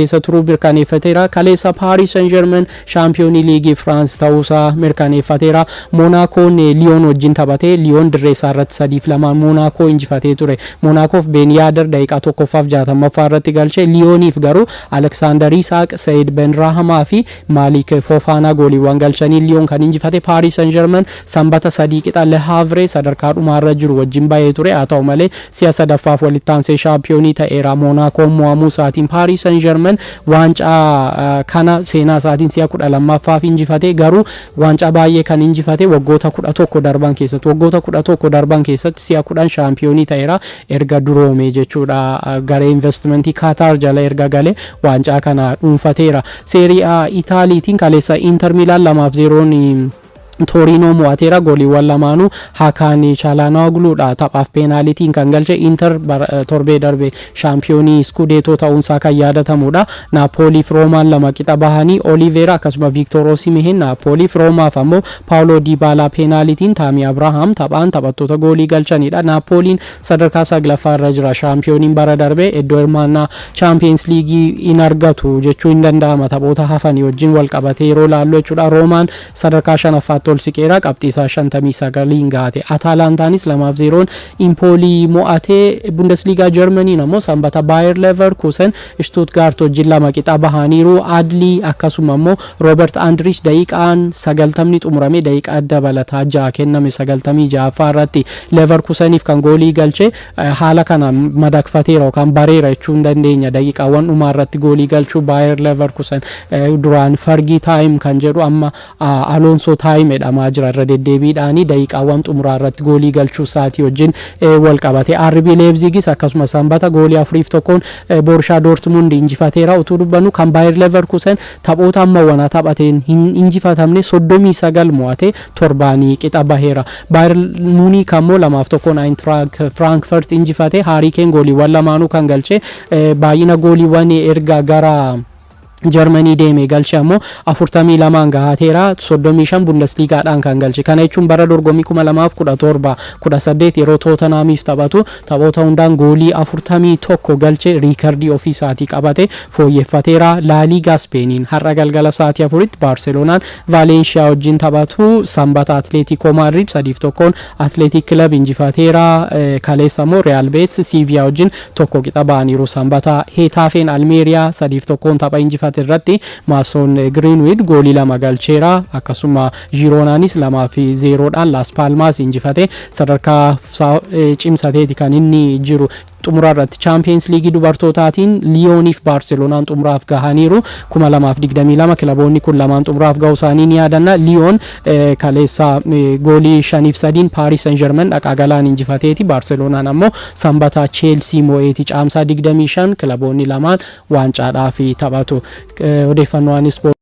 Keessa turuu mirkaneeffateera. Kaleessa Paaris Saint Germain shaampiyoonii liigii Firaans ta'uusaa mirkaneeffateera. Moonaakoon Liyoon wajjin taphatee, Liyoon dirree isaa irratti 3-2n Moonaakoo injifatee ture. Monaakoof Been Yaader daqiiqaa 1ffaaf 60ffaa irratti galche. Liyooniif garuu Aleksaandar Isaaq, Sayid Benrahamaa fi Maaliik Foofaanaa gooliiwwan galchaniin Liyoon kan injifate. Paaris Saint Germain Sanbata 3 qixa Le Havre sadarkaa dhumaarra jiru wajjin bahee ture. Haa ta'u malee, si'a sadaffaaf walitti aansee shaampiyoonii ta'eera. Moonaakoon mo'amuu isaatiin Paaris Saint Germain waancaa kana seenaa isaatiin si'a 12ffaaf injifate. Garuu waancaa baay'ee kan injifate waggoota 11 darban keessatti. Waggoota 11 darban keessatti si'a 10 shaampiyoonii ta'eera, erga duroome jechuudha. Garee investimentii Kaataar jala erga gale waancaa kana dhuunfateera. Seerii A Itaaliitiin kaleessa Inter Miilaan 2-0n Tooriinoo mo'ateera. Gooliiwwan lamaanuu Hakaan Chaalaanaagluudha taphaaf peenaalitiin kan galche. Inter torbee darbe shaampiyoonii Skudeetoo ta'uunsaa kan yaadatamudha. Naapooliif Roomaan 2 qixa bahanii, Oliveera akkasuma Viiktoor Osimehen Naapooliif, Roomaaf ammoo Paawuloo Diibaalaa peenaalitiin, Taamii Abrahaam taphaan taphattoota goolii galchanidha. Naapooliin sadarkaa saglaffaa irra jira. Shaampiyooniin bara darbe iddoo hirmaannaa Chaampiyeens Liigii hin argatu jechuu hin danda'ama, taphoota hafanii wajjin wal qabatee yeroo laallu jechuudha. Roomaan sadarkaa shanaffaatti ol siqeera, qabxii isaa 59n gahate. Ataalaantaanis 2-0n Impoolii mo'atee. Bundesliigaa Jarmaniin ammoo Sanbata Baayer Leverkusen Stuttgart wajjin 2 qixa bahaniiru. Adlii akkasuma ammoo Roobert Andriich daqiiqaan 90ni xumurame daqiiqaa dabalataa 6 kenname 96ffaa irratti Leverkuseniif kan goolii galche. Haala kana madaqfateera yookaan bareera jechuu hin dandeenya. Daqiiqaawwan dhumaa irratti goolii galchuu Baayer Leverkusen duraan Fergie Time kan jedhu amma Alonso Time jedhamaa jira. Irra deddeebiidhaanii daqiiqaawwan xumuraa irratti goolii galchuu isaatii wajjin wal qabate. RB Leipzigis akkasuma Sanbata goolii 4-1n Borussia Dortmund injifateera. Utuu dubbannu kan Bayer Leverkusen taphoota ammawwanaa taphateen hin injifatamne 39 mo'ate, torbaanii qixa baheera. Bayern Munich ammoo 2-1n Eintracht Frankfurt injifate. Harry Kane gooliiwwan lamaanuu kan galche. Baay'ina gooliiwwan erga gara Jarmanii deeme galche ammoo 42n gahateera, 35 Bundesligaadhaan kan galche. Kana jechuun bara dorgommii 2017 18 yeroo Tootenaamiif taphatu taphoota hundaan goolii 41 galche, riikardii ofii isaatii qabate fooyyeffateera. Laaliigaa Ispeeniin har'a galgala sa'aatii 4tti Baarseloonaan Vaalenshiyaa wajjin taphatu. Sanbata Atleetikoo Maadriid 3-1n Atleetik Kilab injifateera. Kaleessa immoo Riyaal Beetis Siiviyaa wajjin 1 qixa ba'aniiru. Sanbata Heetaafeen Almeeriyaa 3-1n tapha injifate irratti Maason Giriinwid goolii 2 galcheera. Akkasuma Jiroonaanis 2-0dhaan Laas Paalmaas injifate, sadarkaa cimsateeti kan inni jiru. Xumura irratti Chaampiyeens Liigii dubartootaatiin Liyooniif Baarseloonaan xumuraaf gahaniiru. 2022 kilaboonni kun lamaan xumuraaf gahuu isaanii ni yaadanna. Liyoon kaleessa goolii 5-3n Paaris Saint Germain dhaqaa galaan injifateeti. Baarseloonaan ammoo Sanbata Cheelsii mo'eeti. Caamsaa 25 kilaboonni lamaan waancaadhaaf taphatu. Odeeffannoo ispoortii.